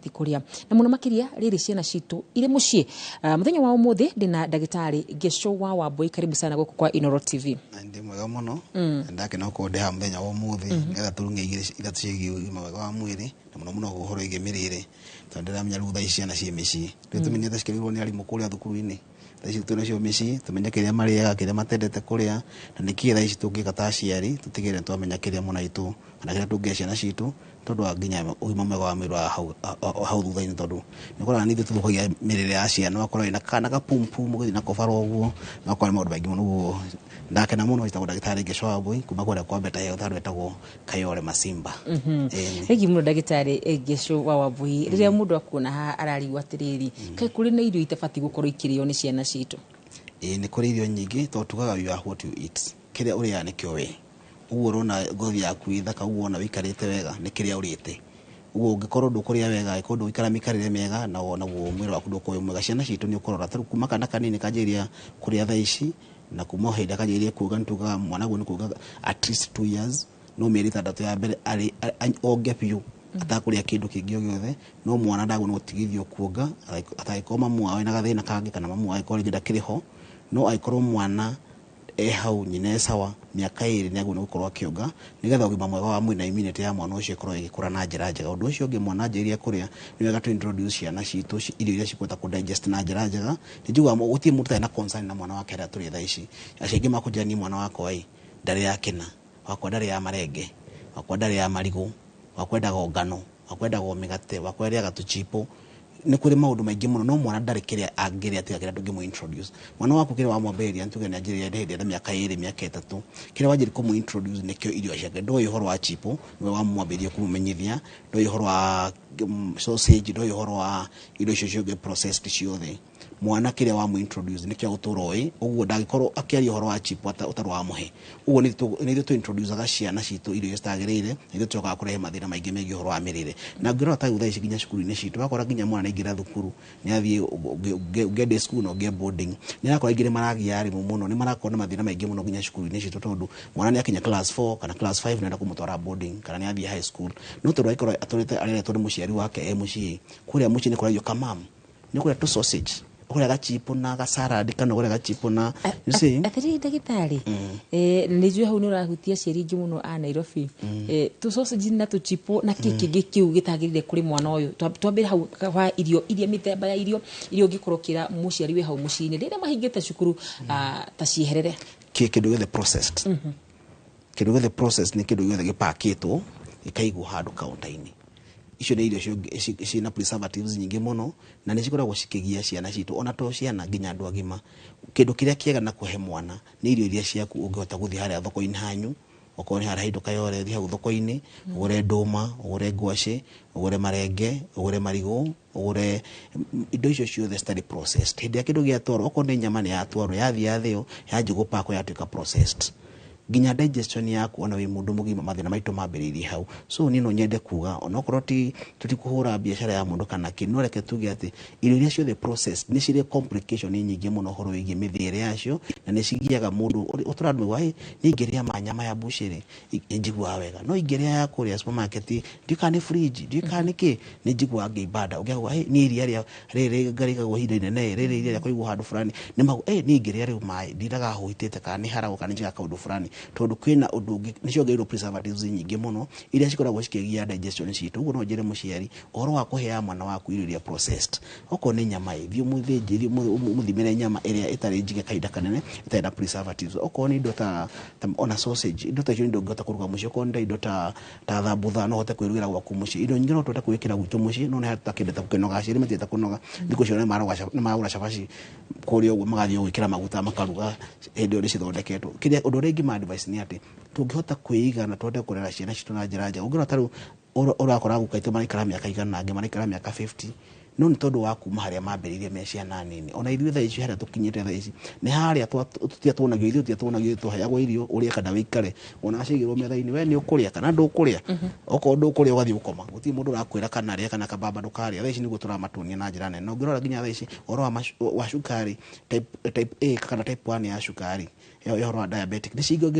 tũtabatiĩ kũrĩa, na mũno makĩria rĩrĩ ciana citũ irĩ mũciĩ. Mũthenya wa ũmũthĩ ndĩna ndagĩtarĩ Gĩcũ wa Wambui. Karibu sana gũkũ kwa Inoro TV. Ndĩ mwega mũno, ndakena gũkorwo ndĩ haha mũthenya wa ũmũthĩ nĩgetha tũrung'e igĩrĩ ithatũ ciĩgiĩ ũgima mwega wa mwĩrĩ, na mũno mũno ũhoro wĩgiĩ mĩrĩre, tondũ ndĩramenya rĩu thaa ici ciana ciĩ mĩciĩ. Rĩu tũmenyete cikĩrĩirwo nĩ arimũ kũrĩa thukuru-inĩ, thaa ici twĩ nacio mĩciĩ, tũmenye kĩrĩa marĩaga, kĩrĩa matendete kũrĩa, na nĩkĩ thaa ici tũngĩka ta aciari tũtigĩrĩre twamenya kĩrĩa mwana witũ kana kĩrĩa tũngĩhe ciana citũ, tondũ wa nginya ũgima mwega wa mwĩrĩ wa hau thutha-inĩ, tondũ nĩ ũkoraga nĩ ithuĩ tũthũkagia mĩrĩre ya ciana. Ũgakora wĩna kana gapumpum ũgĩthiĩ nako bara ũguo, na ũgakora nĩ maũndũ maingĩ mũno. Ũguo ndakena mũno. Njĩtagwo ndagĩtarĩ Gĩcũ wa Wambui kuma kũrĩa kwa Better Health, handũ hetagwo Kayole Masimba. Ĩni. Thengiũ mũno, ndagĩtarĩ Gĩcũ wa Wambui. Rĩrĩa mũndũ akuona haha ararigwo atĩrĩrĩ, kaĩ kũrĩ na irio itabatiĩ gũkorwo ikĩrĩo nĩ ciana citũ? Ĩĩ, nĩ kũrĩ irio nyingĩ, tondũ tugaga you are what you eat, kĩrĩa ũrĩaga nĩkĩo we. Ũguo ũrona ngothi yaku ĩ thaka, ũguo wona wĩikarĩte wega, nĩ kĩrĩa ũrĩte. Ũguo ũngĩkorwo ndũkũrĩa wega, angĩkorwo ndũgũikara mĩikarĩre mĩega, na naguo mwĩrĩ waku ndũgũkorwo wĩ mwega. Ciana citũ nĩ ũkũrora tarĩu kuma kana kanini kanjĩrĩria kũrĩa thaa ici, na kuma o hĩndĩ kanjĩrĩria kuonga, nĩ tugaga mwana guo nĩ kuonga at least 2 years, no mĩeri 6 ya mbere arĩ onge biũ atakũrĩa kĩndũ kĩngĩ o gĩothe. No mwana ndagwo nĩ gũtigithio kuonga atangĩkorwo mamu wao ena gathĩna kangĩ, kana mamu wao angĩkorwo rĩngĩ ndakĩrĩ ho. No angĩkorwo mwana e hau, nyina e sawa, mĩaka 2 nĩ agĩrĩirwo nĩ gũkorwo akĩonga, nĩgetha ũgima mwega wa mwĩrĩ na immunity ya mwana ũcio ĩkorwo ĩgĩkũra na njĩra njega. Ũndũ ũcio ũngĩ, mwana anjĩrĩria kũrĩa, nĩ wega tũ introduce ciana citũ irio iria cikũhota kũ digest na njĩra njega. Nĩ njiguaga gũtirĩ mũndũ ũtarĩ na concern na mwana wake harĩa tũrĩ thaa ici. Aciari aingĩ makũnjĩra, "Niĩ mwana wakwa ĩ ndarĩaga kĩna, wakwa ndarĩaga marenge, wakwa ndarĩaga marigũ, wakwa endaga o ngano, wakwa endaga o mĩgate, wakwa arĩaga tũchipo." Nĩ kũrĩ maũndũ maingĩ mũno, no mwana ndarĩ kĩrĩa angĩrĩa tiga kĩrĩa ndũngĩmũ introduce. Mwana waku kĩrĩa wamwambĩrĩria, nĩ tuge nĩ anjĩrĩria hĩndĩ ĩna mĩaka 2, mĩaka 3, kĩrĩa wanjĩrĩria kũmũ introduce nĩkĩo irio ciake. Ndoĩ ũhoro wa chipo, nĩwe wamwambĩrĩria kũmũmenyithia, ndoĩ ũhoro wa sausage, ndoĩ ũhoro wa indo icio ciothe processed ciothe. Mwana kĩrĩa wamũ introduce nĩkĩo agũtũra oĩ. Ũguo ndangĩkorwo akĩaria ũhoro wa chip ũtarĩ wamũhe. Ũguo nĩ ithuĩ tũ introduce ciana citũ irio iria citagĩrĩire, na ithuĩ tũcokaga kũrehe mathĩna maingĩ megiĩ ũhoro wa mĩrĩre. Na ngĩrora ta rĩu thaa ici nginya cukuru-inĩ citũ, ũgakora nginya mwana nĩ aingĩra thukuru, nĩ athiĩ ũngĩ day school na ũngĩ boarding, nĩ arakora aingĩ nĩ maragia arimũ mũno, nĩ marakorwo na mathĩna maingĩ mũno nginya cukuru-inĩ citũ, tondũ mwana nĩ akinya class 4 kana class 5, nĩ enda kũmũtwara boarding kana nĩ athiĩ high school, no tondũ agĩkorwo atũrĩte areretwo nĩ mũciari wake e mũciĩ, kũrĩa mũciĩ nĩ kũragio kamam, nĩ kũrĩa tũ sausage, ũkũrĩa gachipo na gasalad, kana ũkũrĩa gachipo na, you see. Atĩrĩrĩ ndagĩtarĩ, nĩ njũĩ hau nĩ ũrahutia aciari aingĩ mũno a Nairobi. Tũ sausage na tũchipo na kĩ kĩngĩ kĩu gĩtagĩrĩire kũrĩ mwana ũyũ? Twambĩre hau wa irio iria, mĩthemba ya irio iria ũngĩkorwo ũkĩra mũciari wĩ hau mũciĩ-inĩ rĩrĩa mahingĩte cukuru, ta cieherere. Kĩndũ gĩothe processed, kĩndũ gĩothe processed nĩ kĩndũ gĩothe gĩpakĩtwo gĩkaigwo handũ counter-inĩ. Icio nĩ irio ciĩna preservatives nyingĩ mũno, na nĩ cikoragwo cikĩgia ciana citũ, ona to ciana, nginya andũ agima. Kĩndũ kĩrĩa kĩega na kũhe mwana nĩ irio iria ciaku ũngĩhota gũthiĩ harĩa thoko-inĩ hanyu, okorwo nĩ harĩa Haindo Kayore, ũthiĩ hau thoko-inĩ ũgũre ndũma, ũgũre ngwacĩ, ũgũre marenge, ũgũre marigũ, ũgũre indo icio ciothe citarĩ processed. Hĩndĩ ĩrĩa kĩndũ gĩatwarwo, okorwo nĩ nyama, nĩ yatwarwo, yathiĩ yathĩo, yanjia gũpakwo, yatuĩka processed, nginya digestion yaku ona wĩ mũndũ mũgima mathĩna maitũ mambĩrĩirie hau. So niĩ no nyende kuga, onokorwo ti tũtikũhũra biacara ya mũndũ kana kĩ, no reke tuge atĩ irio iria ciothe processed nĩ cirĩ complication nyingĩ mũno ũhoro wĩgiĩ mĩthĩre yacio, na nĩ cigiaga mũndũ ũtũra andũ maigua, "Niĩ ingĩrĩa ma nyama ya bucĩrĩ nĩ njiguaga wega, no ingĩrĩa ya kũrĩa supermarket, ndiũĩ kana nĩ fridge, ndiũĩ kana nĩ kĩ, nĩ njiguaga ngĩimba nda." Ũngĩaga, "Niĩ iria rĩa rĩrĩ ngarĩigagwo ihinda inene, rĩrĩ iria rĩa kũigwo handũ fulani nĩ magu, niĩ ingĩrĩa rĩu maĩ ndindaga hũhitĩte, kana nĩ haragwo, kana nĩ njĩkaga kaũndũ fulani," tondũ kwĩna ũndũ ũngĩ nĩ ciongereirwo preservatives nyingĩ mũno iria cikoragwo cikĩgia digestion citũ. Ũguo no njĩre mũciari ũhoro wa kũheaga mwana waku irio iria processed, okorwo nĩ nyama, ĩ thiĩ ũmũthĩnjĩ, thiĩ ũmũthimĩre nyama ĩrĩa ĩtarĩ njige kahinda kanene, ĩtarĩ na preservatives. Okorwo nĩ indo ta ona sausage, indo ta icio nĩ indo ũngĩhota kũruga mũciĩ. Okorwo nĩ ta indo ta thambutha, no ũhote kwĩrugĩra gwaku mũciĩ. Indo nyingĩ no tũhote kwĩĩkĩra gwitũ mũciĩ, no nĩ harĩa tũtakĩendete gũkĩnoga. Aciari matiendete kũnoga thikũ icio, nĩ maragũra cabaci kũrĩa ũguo, magathiĩ gwĩkĩra maguta makaruga hĩndĩ ĩyo nĩ cithondeketwo. Kĩrĩa ũndũ ũrĩa ingĩma advice nĩ atĩ tũngĩhota kwĩiga na tũhote kũrera ciana citũ na njĩra njega. Ũngĩrora ta rĩu ũrakora guka aitũ maraikara mĩaka 100, angĩ maraikara mĩaka 50, no nĩ tondũ wa kuma harĩa mambĩrĩirie me ciana nini. Ona ithuĩ thaa ici harĩa tũkinyĩte thaa ici nĩ harĩa tũtiatũnagio ithuĩ, tũtiatũnagio, twaheagwo irio ũrĩe kana wĩikare. Ona ciaigĩrwo metha-inĩ, we nĩ ũkũrĩa kana ndũkũrĩa? Okorwo ndũkũrĩa, ũgathiĩ gũkoma, gũtirĩ mũndũ ũrakwĩra kana rĩa kana kabamba ndũkarĩa. Thaa ici nĩguo tũramatunia na njĩra nene. Na ũngĩrora nginya thaa ici ũhoro wa cukari type A kana type 1 ya cukari ya ũhoro wa diabetic nĩ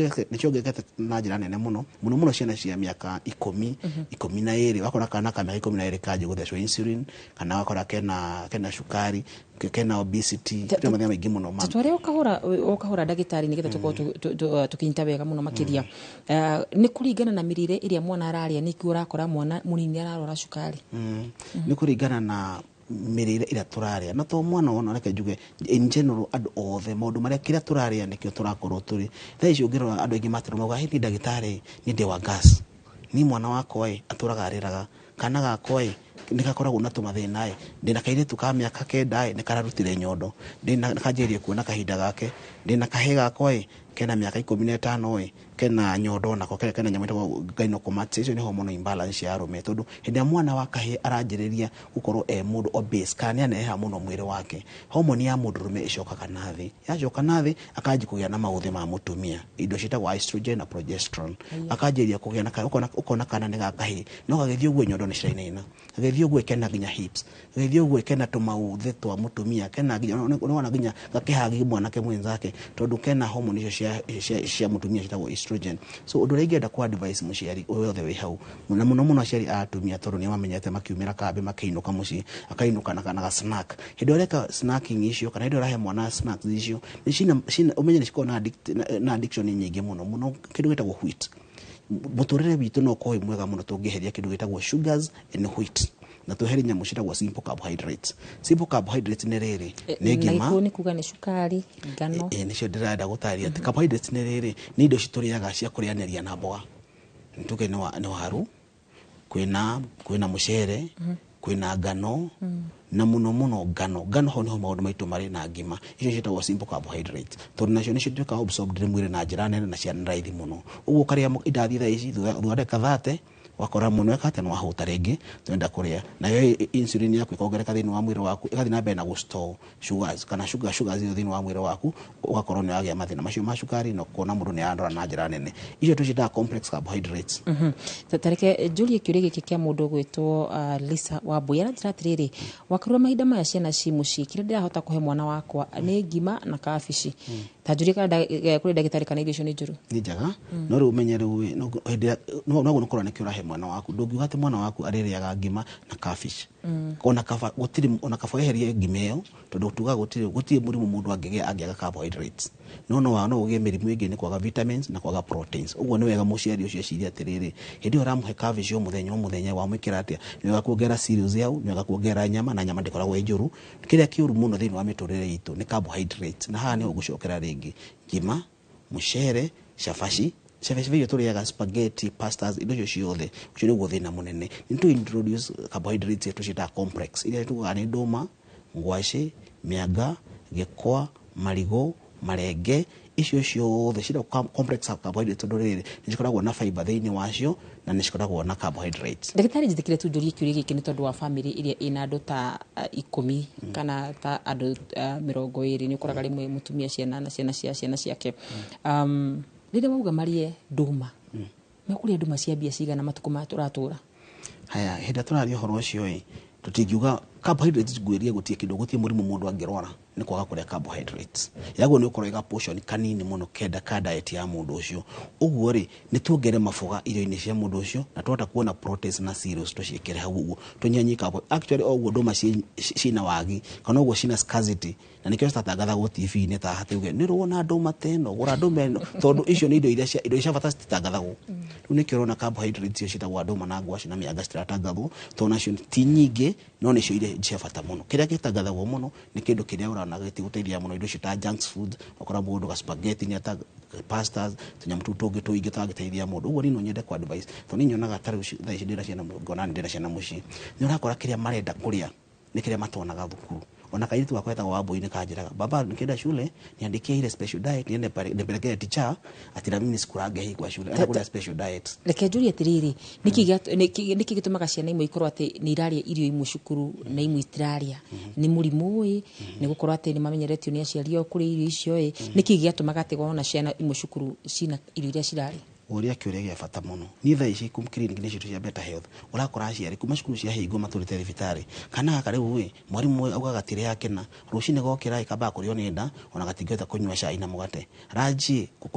ciongererekete na njĩra nene mũno mũno mũno, ciana cia mĩaka 10, 12. Wakora kana ka mĩaka 12 kanjia gũthecwo insulin, kana wakora kena cukari, kena obesity, kwĩna mathĩna maingĩ mũno ma Tware o kahora o kahora, ndagĩtarĩ, nĩgetha tũkorwo tũkĩnyita wega mũno makĩria. Nĩ kũringana na mĩrĩre ĩrĩa mwana ararĩa, nĩkĩo ũrakora mwana mũnini ararwara cukari? Nĩ kũringana na mĩrĩre ĩrĩa tũrarĩa, na to mwana ona, reke njuge in general andũ othe, maũndũ marĩa kĩrĩa tũrarĩa nĩkĩo tũrakorwo tũrĩ. Thaa ici ũngĩrora andũ aingĩ matũrwo mauga, "Hey, niĩ ndagĩtarĩ, niĩ ndĩ wa gas, niĩ mwana wakwa ĩ atũraga arĩraga, kana gakwa ĩ nĩ gakoragwo na tũmathĩna ĩ, ndĩna kairĩtu ka mĩaka 9 ĩ nĩ kararutire nyondo, ndĩna kanjĩrĩrie kuona kahinda gake, ndĩna kahĩĩ gakwa ĩ kena mĩaka 15 ĩ kena nyondo nako kena nyamũ ĩtagwo gynecomastia." Icio nĩ hormonal imbalance ya arũme, tondũ hĩndĩ ĩrĩa mwana wa kahĩĩ aranjĩrĩria gũkorwo e mũndũ obese kana nĩ aneneha mũno mwĩrĩ wake, homoni ya mũndũrũme ĩcokaga na thĩ. Yacoka na thĩ, akanjia kũgĩa na maũthĩ ma mũtumia, indo ciĩtagwo estrogen na progesterone, akanjĩrĩria kũgĩa na ũkona kana nĩ ga kahĩĩ no gagĩthiĩ ũguo nyondo nĩ cirainaina, gagĩthiĩ ũguo kena nginya hips, gagĩthiĩ ũguo kena tũmaũthĩ twa mũtumia, kena nginya nĩwona nginya gakĩhagi mwanake mwenzake, tondũ kena hormone icio cia mũtumia ciĩtagwo estrogen. So ũndũ ũrĩa ingĩenda ku advice mũciari wothe wĩ hau, na mũno mũno aciari a atumia, tondũ nĩo mamenyete makiumĩra kambĩ makĩinũka mũciĩ, akainũka na ga snack. Hĩndĩ ĩrĩa ũreka snacking icio, kana hĩndĩ ĩrĩa ũrahe mwana snacks icio, nĩ cina ũmenye nĩ cikoragwo na addiction nyingĩ mũno mũno. Kĩndũ gĩtagwo wheat, mũtũrĩre witũ no ũkorwo wĩ mwega mũno tũngĩeheria kĩndũ gĩtagwo sugars and wheat, na tweherie nyamũ ciĩtagwo simple carbohydrates. Simple carbohydrates nĩ rĩrĩ, nĩ Na ngima. Gĩkũyũ nĩ kuga nĩ cukari, ngano. Ĩ, nĩcio ndĩrenda gũtarĩria atĩ carbohydrates nĩ rĩrĩ, nĩ indo citũrĩaga cia kũrĩanĩria na mboga. Nĩ tuge nĩ waru, kwĩna mũcere, kwĩna ngano, na mũno mũno ngano. Ngano hau nĩho maũndũ maitũ marĩ, na ngima. Icio ciĩtagwo simple carbohydrates, tondũ nacio nĩcio ituĩkaga absorbed nĩ mwĩrĩ na njĩra nene na cia raithi mũno. Ũguo ũkarĩa indathi thaa ici, thutha wa ndagĩka 30 wakora mũno eka atĩa, nĩ wahũta rĩngĩ, twenda kũrĩa. Nayo insulin yaku ĩkongereka thĩinĩ wa mwĩrĩ waku, ĩgathiĩ na mbere na gũ-store sugars kana sugars icio thĩinĩ wa mwĩrĩ waku, ũgakorwo nĩ wagĩa mathĩna macio ma cukari na kuona mũndũ nĩ ararwara na njĩra nene. Icio tũciĩtaga complex carbohydrates. Ta reke njũrie kĩũria gĩkĩ kĩa mũndũ ũgwĩtwo Lisa Wambui. Aranjĩra atĩrĩrĩ, wakarura mahinda maya ciana ci mũciĩ, kĩrĩa ndĩrahota kũhe mwana wakwa nĩ ngima na kabici. Ta njũrie kana kũrĩ ndagĩtarĩ kana irio icio nĩ njũru? Nĩ njega, no rĩu ũmenye rĩu no hĩndĩ no gũkorwo nĩkĩo ũrahe mwana waku. Ndũngiuga atĩ mwana waku arĩrĩaga ngima na kabici. Ona kaba gũtirĩ, ona kaba weherie ngima ĩyo, tondũ tugaga gũtirĩ mũrimũ mũndũ angĩgĩa angĩaga carbohydrates, no ũgĩe mĩrimũ ĩngĩ nĩ kwaga vitamins na kwaga proteins. Ũguo nĩ wega mũciari ũcio ecirie atĩrĩrĩ, hĩndĩ ĩyo ũramũhe cabbage o mũthenya o mũthenya, wamwĩkĩra atĩa? Nĩ wega kuongerera cereals hau, nĩ wega kuongerera nyama, na nyama ndĩkoragwo ĩ njũru. Kĩrĩa kĩũru mũno thĩinĩ wa mĩtũrĩre itũ nĩ carbohydrates, na haha nĩho ngũcokera rĩngĩ: ngima, mũcere, cabaci, cabaci icio tũrĩaga, spaghetti, pastas, indo icio ciothe. Ũcio nĩguo thĩna mũnene. Nĩ tũ introduce carbohydrates tũciĩtaga complex, iria tugaga nĩ ndũma, ngwacĩ, mĩanga, gĩkwa, marigũ, marenge. Icio ciothe ciĩtagwo complex carbohydrates, tondũ rĩrĩ nĩ cikoragwo na fiber thĩinĩ wacio na nĩ cikoragwo na carbohydrates. Ndagĩtarĩ, njĩtĩkĩre tu njũrie kĩũria gĩkĩ nĩ tondũ wa bamĩrĩ ĩrĩa ĩna andũ ta 10 kana ta andũ 20, nĩ ũkoraga rĩmwe mũtumia, ciana na ciana cia ciana ciake. Rĩrĩa wauga marĩe ndũma, mekũrĩa ndũma cia mbia cigana matukũ maya tũratũra? Haya, hĩndĩ ĩrĩa tũraria ũhoro ũcio ĩ, tũtingiuga carbohydrates, ngwĩrie gũtirĩ kĩndũ, gũtirĩ mũrimũ mũndũ angĩrwara nĩ kwaga kũrĩa carbohydrates. Yaguo nĩ ũkorwo ĩga portion kanini mũno kenda ka diet ya mũndũ ũcio. Ũguo rĩ, nĩ tuongere maboga irio-inĩ cia mũndũ ũcio, na twahota kuona proteins na cereals tũciĩkĩre hau ũguo, tũnyanyie carbo. Actually, o ũguo ndũma ciĩna wagi kana ũguo ciĩna scarcity, na nĩkĩo citatangathagwo TV-inĩ, ta haha uge nĩ ũrona ndũma ta ĩno, gũra ndũma ĩno, tondũ icio nĩ indo iria cia indo cia bata cititangathagwo. Rĩu nĩkĩo ũrona carbohydrates icio ciĩtagwo ndũma na ngwacĩ na mĩanga citiratangathwo, tondũ nacio ti nyingĩ, no nĩcio iria cia bata mũno. Kĩrĩa gĩtangathagwo mũno nĩ kĩndũ kĩrĩa ũrona gĩtigũteithia mũno, indo icio ta junk food. Ũkora mũndũ ga spaghetti nĩ ata pastas, tũnyamũ tũu tũngĩ tũingĩ tũtangĩteithia mũndũ. Ũguo niĩ no nyende ku advice, tondũ niĩ nyonaga ta rĩu thaa ici ndĩna ciana, ngona nĩ ndĩna ciana mũciĩ, nĩ ũrakora kĩrĩa marenda kũrĩa nĩ kĩrĩa matonaga thukuru. Ona kairĩtu gakwa getagwo Wambui nĩ kanjĩraga, "Baba, nikienda shule niandikie ile special diet, niende nipelekee teacher ati na mimi nisikurange hii kwa shule." Enda kũrĩa special diet. Reke njũrie atĩrĩrĩ, nĩkĩ gĩtũmaga ciana imwe ikorwo atĩ nĩ iraria irio imwe cukuru na imwe itiraria? Nĩ mũrimũ ĩ, nĩ gũkorwo atĩ nĩ mamenyeretio nĩ aciari ao kũrĩa irio icio ĩ? Nĩkĩ gĩatũmaga atĩ wona ciana imwe cukuru cina irio iria cirarĩa? Ũria kĩũria gĩa bata mũno. Niĩ thaa ici kum clinic-inĩ citũ cia Better Health, ũrakora aciari kuma cukuru ciahingwo matũrĩte thibitarĩ. Kana gaka rĩu ĩ, mwarimũ augaga gatirĩ akena, rũcinĩ gokĩra ĩ, kambaga kũrĩo nĩ nda, ona gatingĩhota kũnyua cai na mũgate. Ranji ĩ,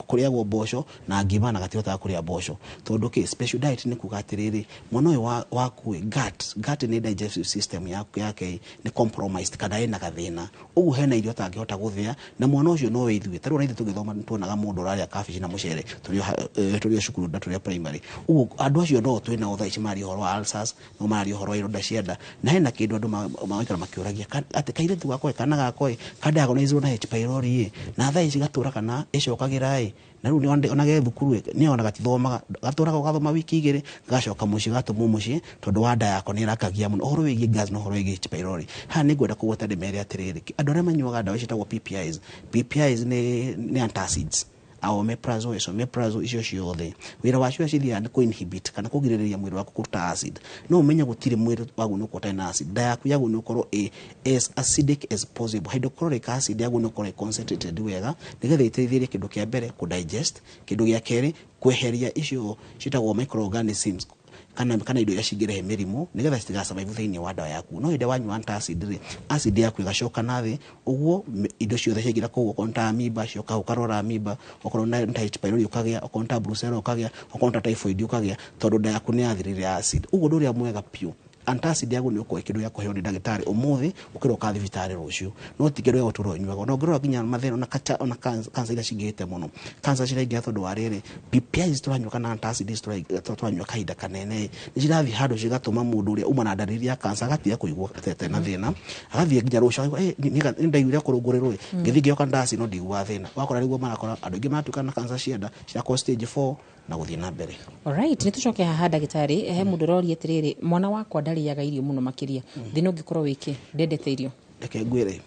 kũrĩagwo mboco na ngima na gatihotaga kũrĩa mboco. Tondũ kĩ, special diet nĩ kuga atĩrĩrĩ, mwana ũyũ waku ĩ, gut, gut nĩ digestive system yake ĩ, nĩ compromised kana ĩna gathĩna. Ũguo hena irio atangĩhota gũthĩa, na mwana ũcio no ithuĩ. Ta rĩu ona ithuĩ tũgĩthoma nĩ tuonaga mũndũ ũrarĩa kabici na mũcere tũrĩ o cukuru na tũrĩ o primary. Ũguo andũ acio no twĩ nao thaa ici mararia ũhoro wa ulcers, no mararia ũhoro wa ironda cia nda. Na hena kĩndũ andũ magaikara makĩũragia, atĩ kairĩtu gakwa ĩ, kana gakwa ĩ, ka diagnosewo na H pylori ĩ, na thaa ici gatũraga na ĩcokagĩra ĩ, na rĩu ona ge thukuru ĩ, nĩ ona gatithomaga, gatũraga gathoma wiki igĩrĩ, gagacoka mũciĩ, gatũmwo mũciĩ, tondũ wa nda yako nĩ ĩrakagia mũno. Ũhoro wĩgiĩ gas na ũhoro wĩgiĩ H pylori. Haha nĩ ngwenda kũgweta ndĩmere atĩrĩrĩ, andũ arĩa manyuaga ndawa ciĩtagwo PPIs, PPIs nĩ antacids, omeprazole, esomeprazole, icio ciothe. Wĩra wacio cithiaga nĩ kũ-inhibit kana kũgirĩrĩria mwĩrĩ waku kũruta acid. No ũmenye gũtirĩ mwĩrĩ wagu nĩ ũkorwo ũtarĩ na acid. Nda yaku yagwo nĩ ũkorwo ĩ as acidic as possible. Hydrochloric acid yagwo nĩ ũkorwo ĩ concentrated wega, nĩgetha ĩteithĩrĩrie kĩndũ kĩa mbere kũ digest, kĩndũ gĩa kerĩ kweheria icio ciĩtagwo microorganisms kana indo iria cingĩrehe mĩrimũ, nĩgetha citigasurvive thĩinĩ wa ndawa yaku. No hĩndĩ wanyua antacid rĩ, acid yaku ĩgacoka na thĩ, ũguo indo ciothe ciaingĩra kũu, okorwo nĩ ta amoeba cioka ũkarwara amoeba, okorwo nĩ ta H pylori ũkagĩa, okorwo nĩ ta brucella ũkagĩa, okorwo nĩ ta typhoid ũkagĩa, tondũ nda yaku nĩ yathirire acid. Ũguo ũndũ ũrĩa mwega biũ, antacid yaku nĩ ũkorwo kĩndũ gĩa kũheo nĩ ndagĩtarĩ ũmũthĩ, ũkĩrwo ũka thibitarĩ rũciũ, no ti kĩndũ gĩa gũtũra ũnyuaga. Ona ũngĩrora nginya mathĩna, ona kacha, ona cancer iria cingĩhĩte mũno, cancer ciraingĩha tondũ wa rĩrĩ, PPIs tũranyua kana antacids tũranyua kahinda kanene, nĩ cirathiĩ handũ cigatũma mũndũ ũrĩa uma na ndariri ya cancer agatiga kũigua atete na thĩna, agathiĩ nginya rũciũ akaigua, nĩ ndaiguire kũrũngũrĩrwo ĩ, ngĩthiĩ ngĩoka antacid no ndiguaga thĩna. Wakora nĩguo marakora andũ aingĩ maratuĩka na cancer cia nda cirakorwo stage 4 na gũthiĩ na mbere. Alright, nĩ tũcoke haha ndagĩtarĩ, he mũndũ ũroria atĩrĩrĩ, mwana wakwa ndarĩaga irio mũno makĩria, thĩna ũngĩkorwo wĩkĩ, ndendete irio? Reke ngwĩre,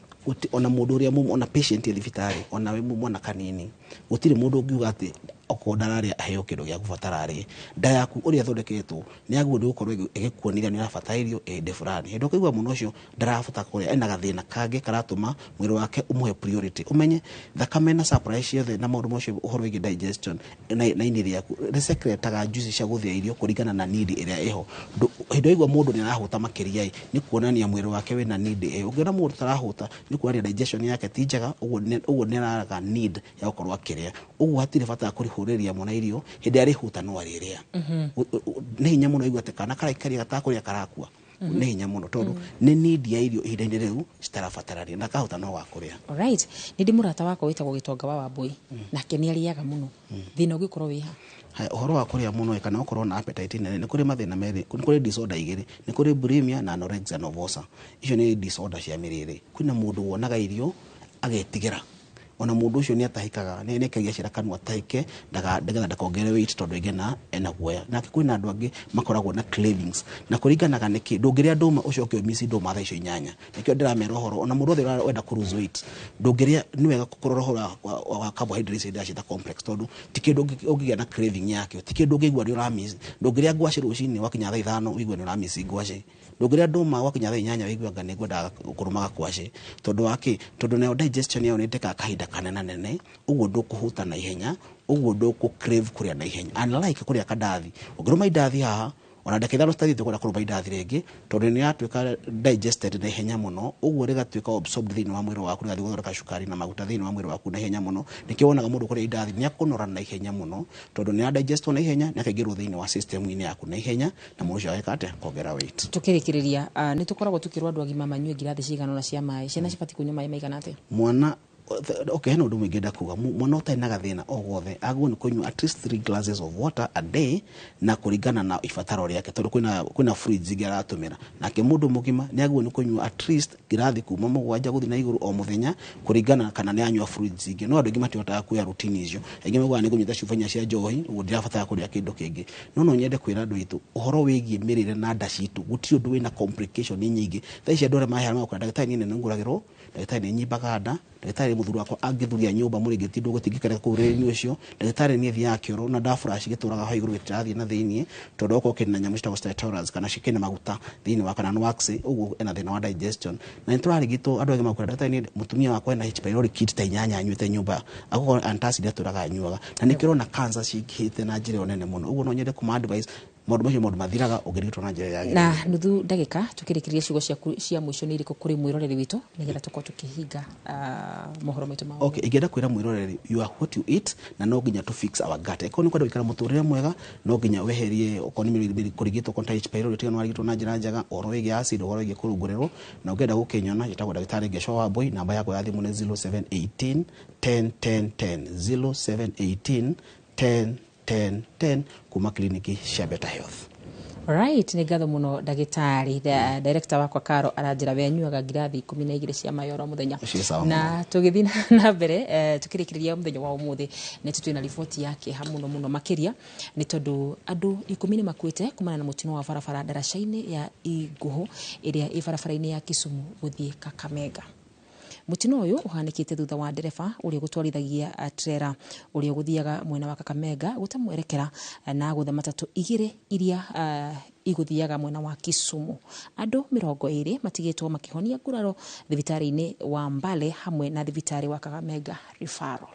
ona mũndũ ũrĩa ona patient ya thibitarĩ, ona we mwana kanini, gũtirĩ mũndũ ũngiuga atĩ okorwo ndararĩa aheo kĩndũ gĩa kũbatara arĩe. Nda yaku ũrĩa ĩthondeketwo nĩ yagĩrĩirwo nĩ gũkorwo ĩgĩkuonithia nĩ ũrabatara irio hĩndĩ fulani. Hĩndĩ ũkaigua mũno ũcio ndarabata kũrĩa, ena gathĩna kangĩ karatũma mwĩrĩ wake ũmũhe priority. Ũmenye thakame na supply ciothe na maũndũ macio ũhoro wĩgiĩ digestion na ini rĩaku rĩsekretaga juice cia gũthĩa irio kũringana na need ĩrĩa ĩho. Hĩndĩ ũraigua mũndũ nĩ arahũta makĩria ĩ, nĩ kuonania mwĩrĩ wake wĩna need ĩyo. Ũngĩona mũndũ ũtarahũta nĩ kuonania digestion yake ti njega, ũguo nĩ araga need ya gũkorwo akĩrĩa. Ũguo hatirĩ bata wa kũrĩhũrĩria mũno irio, hĩndĩ ĩrĩa arĩhũta no arĩrĩa. Nĩ hinya mũno ũigue atĩ kana karaikaria gatakũrĩa karakua. Nĩ hinya mũno tondũ nĩ need ya irio ihinda-inĩ rĩu citarabatarania na kahota no gakũrĩa. Alright, nĩ ndĩ mũrata wakwa wĩtagwo Gĩtonga wa Wambui, nake nĩ arĩaga mũno. Thĩna ũngĩkorwo wĩ ha? Haya, ũhoro wa kũrĩa mũno kana ũkorwo na appetite nene, nĩ kũrĩ mathĩna merĩ, nĩ kũrĩ disorder igĩrĩ, nĩ kũrĩ bulimia na anorexia nervosa. Icio nĩ disorder cia mĩrĩre. Kwĩna mũndũ wonaga irio agetigĩra, ona mũndũ ũcio nĩ atahĩkaga, nĩ nĩkagia cira kanua atahĩke, nĩgetha ndakongerere weight tondũ ĩngĩ na ena guoya. Nake kwĩna andũ angĩ makoragwo na cravings, na kũringanaga nĩkĩ, ndũngĩrĩa ndũma ũcoke ũmici ndũma thaa icio 8. Nĩkĩo ndĩramera ũhoro, ona mũndũ wothe ũrenda kũ lose weight, ndũngĩrĩa, nĩ wega kũrora ũhoro wa carbohydrates iria ndĩraciĩta complex, tondũ ti kĩndũ ũngĩgĩa na craving yakĩo, ti kĩndũ ũngĩigua nĩ ũramiss. Ndũngĩrĩa ngwacĩ rũcinĩ wakinya thaa 5 ũigue nĩ ũramiss ngwacĩ. Ndũngĩrĩa ndũma wakinya thaa 8 ũigue anga nĩ ngwendaga kũrũma gakwacĩ. Tondũ wa kĩ? Tondũ nayo digestion yayo nĩ ĩtekaga kahinda kanene, ũguo ndũkũhũta na ihenya, ũguo ndũkũ crave kũrĩa na ihenya. Unlike kũrĩa kandathi, ũngĩrũma indathi haha, ona ndagĩka 5 citathiĩte ũkwenda kũrũma indathi rĩngĩ, tondũ nĩ yatuĩka digested na ihenya mũno, ũguo rĩgatuĩka absorbed thĩinĩ wa mwĩrĩ waku, rĩgathiĩ gũthondeka cukari na maguta thĩinĩ wa mwĩrĩ waku na ihenya mũno. Nĩkĩo wonaga mũndũ kũrĩa indathi nĩ akũnora na ihenya mũno, tondũ nĩ ya digestwo na ihenya, nĩ akaingĩrwo thĩinĩ wa system-inĩ yaku na ihenya, na mũndũ ũcio ageka atĩa? Akongera weight. Tũkĩrĩkĩrĩria, nĩ tũkoragwo tũkĩrwo andũ agima manyue ngirathi cigana ũna cia maĩ. Ciana cibatiĩ kũnyua maĩ maigana atĩa? Mwana, okay, hena ũndũ mũingĩ ndakuga. Mwana ũtarĩ na gathĩna o gothe agĩrĩirwo nĩ kũnyua at least 3 glasses of water a day, na kũringana na ibataro rĩake, tondũ kwĩna fluids ingĩ aratũmĩra. Nake mũndũ mũgima nĩ agĩrĩirwo nĩ kũnyua at least ngirathi kuma 7 gũthiĩ na igũrũ o mũthenya, kũringana kana nĩ anyua fluids ingĩ. No andũ aingĩ matihotaga kuoya routine icio. Aingĩ maugaga nĩ kũnyua cuba 4 cia njohi, ũguo ndirabatara kũrĩa kĩndũ kĩngĩ. No no nyende kwĩra andũ aitũ ũhoro wĩgiĩ mĩrĩre na nda citũ, gũtirĩ ũndũ wĩna complication nyingĩ. Thaa ici andũ arĩa maheana magakora ndagĩtarĩ niĩ nĩ ngũragĩrwo, ndagĩtarĩ nĩ nyimbaga nda, Ndagĩtarĩ, mũthuri wakwa angĩthuria nyũmba mũrĩngĩti ndũgũtingĩkana kũu rĩrĩ ũcio. Ndagĩtarĩ, niĩ thiaga kĩoro na ndaburaci gĩtũraga ho igũrũ gĩtirathiĩ na thĩiniĩ, tondũ okorwo kĩna nyamũ citagwo steatoras kana kĩna maguta thĩiniĩ wa kana nĩ wax, ũguo ena thĩna wa digestion. Na nĩ tũrarigitwo andũ angĩ makũra. Ndagĩtarĩ, niĩ mũtumia wakwa ena H pylori kit ta 8 anyuĩte nyũmba, agokorwo antacid atũraga anyuaga, na nĩkĩo ũrona cancer cingĩhĩte na njĩra ĩyo nene mũno. Ũguo no nyende kũma advice maũndũ macio, maũndũ mathiraga ũngĩrigitwo na njĩra ĩrĩa yagĩrĩire. Na nuthu ndagĩka tukĩrĩkĩrĩria, ciugo ciaku cia mũico nĩ irĩkũ kũrĩ mwĩroreri witũ, nĩgetha tũkorwo tũkĩhinga mohoro maitũ ma? Okay, ingĩenda kwĩra mwĩroreri, you are what you eat, na no nginya to fix our gut. Ĩkorwo nĩ kwenda gũikara mũtũrĩre mwega, no nginya weherie okorwo nĩ mĩrimũ kũrigitwo, okorwo nĩ ta H pylori, ũtige nĩ warigitwo na njĩra njega, ũhoro wĩgiĩ acid, ũhoro wĩgiĩ kũrungũrĩrwo. Na ũngĩenda gũkĩnyona, njĩtagwo ndagĩtarĩ Ngecwa wa Mbui. Namba yakwa ya thimũ nĩ 0718 10 10 10, 0718 10 10 10, kuma kliniki cia Better Health. Right, nĩ ngatho mũno ndagĩtarĩ. Director wakwa Karo aranjĩra we anyuaga ngirathi 12 cia maĩ oro mũthenya. Ũcio sawa. Na tũgĩthiĩ na mbere, tũkĩrĩkĩrĩria mũthenya wa ũmũthĩ, nĩ twĩna riboti ya kĩeha mũno mũno makĩria, nĩ tondũ andũ 10 nĩ makuĩte kumana na mũtino wa barabara ndaraca-inĩ ya Ingũhũ ĩrĩa ĩ barabara-inĩ ya Kisumu gũthiĩ Kakamega. Mũtino ũyũ ũhanĩkĩte thutha wa ndereba ũrĩa ũgũtwarithagia trera ũrĩa ũgũthiaga mwena wa Kakamega gũte mwerekera na gũtha matatũ 2 iria igũthiaga mwena wa Kisumu. Andũ 20 matigĩtwo makĩhonia nguraro thibitarĩ-inĩ wa Mbale hamwe na thibitarĩ wa Kakamega Referral.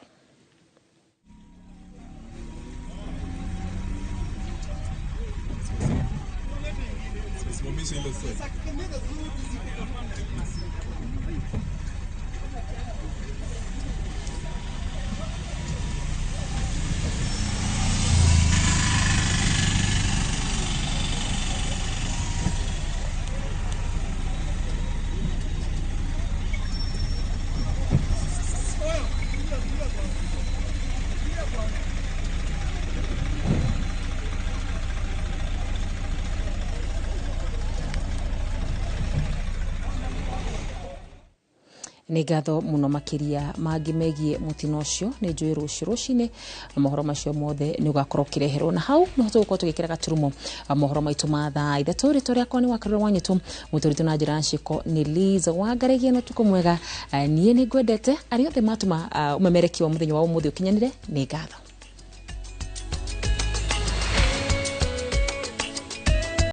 Nĩ ngatho mũno makĩria. Mangĩ megiĩ mũtino ũcio nĩ njũĩ rũciũ rũcinĩ mohoro macio mothe nĩ ũgakorwo ũkĩreherwo, na hau nĩho tũgũkorwo tũgĩkĩra gaturumo mohoro maitũ ma thaa 3. Rĩtwa rĩakwa nĩ Wakarũra wa Nyĩtũ, mũtũritũ na njĩra ya ciĩko nĩ Liz Wangaregia. Na ũtukũ mwega. Niĩ nĩ ngwendete. Arĩa othe matũma ũmemerekia wa mũthenya wa ũmũthĩ ũkinyanĩre, nĩ ngatho.